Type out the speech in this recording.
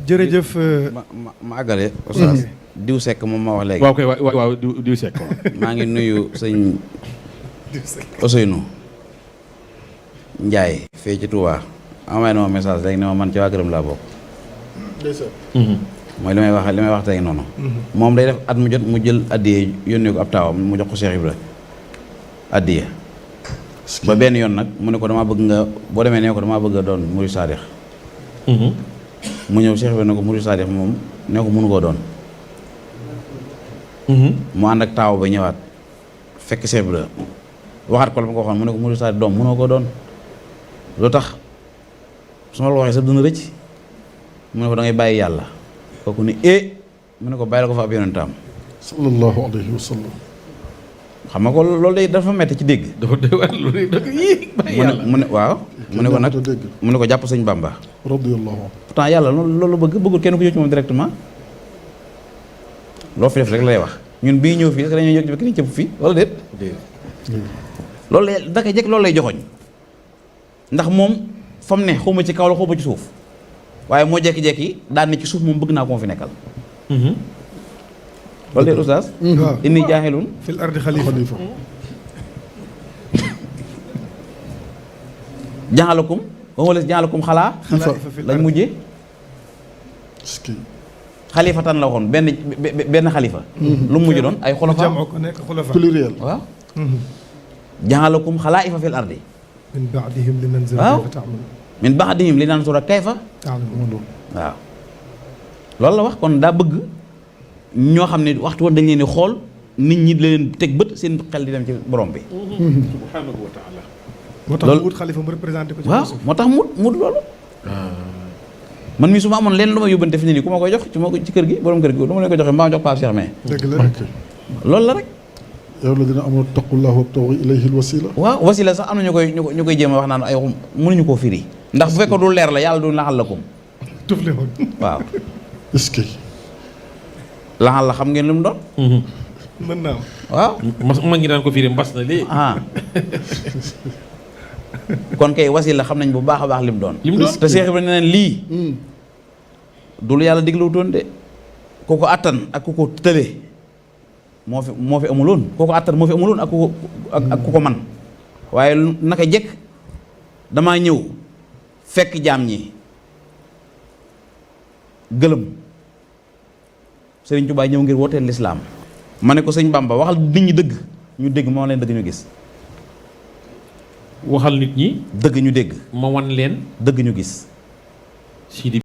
jërëjëf. ma àggale. Oustaz diw sekk moom ma wax léegi. waaw kay waaw diw sekk. maa ngi nuyu sëñ Ousseynou Ndiaye fee ci Touba amay na ma message léegi ne ma man ci waa këram laa bokk. mooy li may wax tey noonu. moom day def at mu jot mu jël addiye yónnee ko ab taawam mu jox ko Cheikh Ibra addiye ba benn yoon nag mu ne ko damaa bëgg nga boo demee nee ko damaa bëgg a doon murid saadix mu ñëw Cheikh Ibra ne ko murid saadix moom nee ko mënu koo doon. mu ànd ak taaw ba ñëwaat fekk Cheikh Ibra waxaat ko la ma ko waxoon mu ne ko murid saadix doom mënoo koo doon lu tax su ma la waxee sax dina rëcc mu ne ko da ngay bàyyi yàlla. kooku ne mu ne ko bàyyi la ko fa ab yonentaam sallallahu alayhi wa sallam. xam nga ko loolu day dafa metti ci dégg. dafa bàyyi yàlla mu ne waaw. mu ne ko nag mu ne ko jàpp sëñ Bamba. radiyallahu anhu. pourtant yàlla loolu bëggul kenn ku ñëw ci moom directement. loo fi def rek lay wax ñun bii ñëw fii est-ce que dañoo yëg ci cëpp fii wala déet. loolu lay daka jekk loolu lay joxoñ ndax moom fa mu ne xawma ci kaw la xawma ci suuf. waaye moo jekki-jekki daan ne ci suuf moom bëgg naa ko ma fi nekkal. loolu de oustaz. waaw inni jaahilun fil ardi xalifa. jaalakum wala jaalakum xalaa. lañ mujjee. xalifatan la waxoon benn xalifa. lu mu mujj doon ay xulafa. pluriel. waaw. jaalakum xalaa'ifa fil ardi. min ba'dihim linanzura kayfa ta'malun. min ba'dihim linanzura kayfa waaw loolu la wax kon daa bëgg ñoo xam ne waxtu woon dañ leen di xool nit ñi leen teg bët seen xel di dem ci borom bi. subhaanahu wa taala. moo tax mu wut xalifa mu représenté ko ci waaw moo tax mu loolu. man mii su ma amoon leen lu ma yóbbante fi ne nii ku ma koy jox ci kër gi borom kër gi du ma leen ko joxe mbaa jox Pape Cheikh mais. dëgg la loolu la rek. yow la dina amoon taqullahu wabtaghu ilayhi alwasila. waaw wasila sax am na ñu koy jéem a wax naan ay mënuñu koo firi. ndax bu fekkoon du leer la yàlla du laxal la ko. tufle woon. waaw. est-ce que. laxal la xam ngeen lu mu doon. mën naa am. waaw. ma ngi daan ko firi mbas na lii. kon kay wasila xam nañ bu baax a baax li mu doon. te Cheikh Ibrahima nee na lii. du lu yàlla digluwutoon de. ku ko attan ak ku ko tële. moo fi amuloon kooku àttan moo fi amuloon ak ku ko man waaye naka jekk damaa ñëw fekk jaam ñi gëlëm Sëriñ Tuubaa ñëw ngir wooteel lislaam ma ne ko sëñ Bamba waxal nit ñi dëgg ñu dégg moo leen dëgg ñu gis. waxal nit ñi dëgg ñu dégg. ma wan leen dëgg ñu gis. Sidi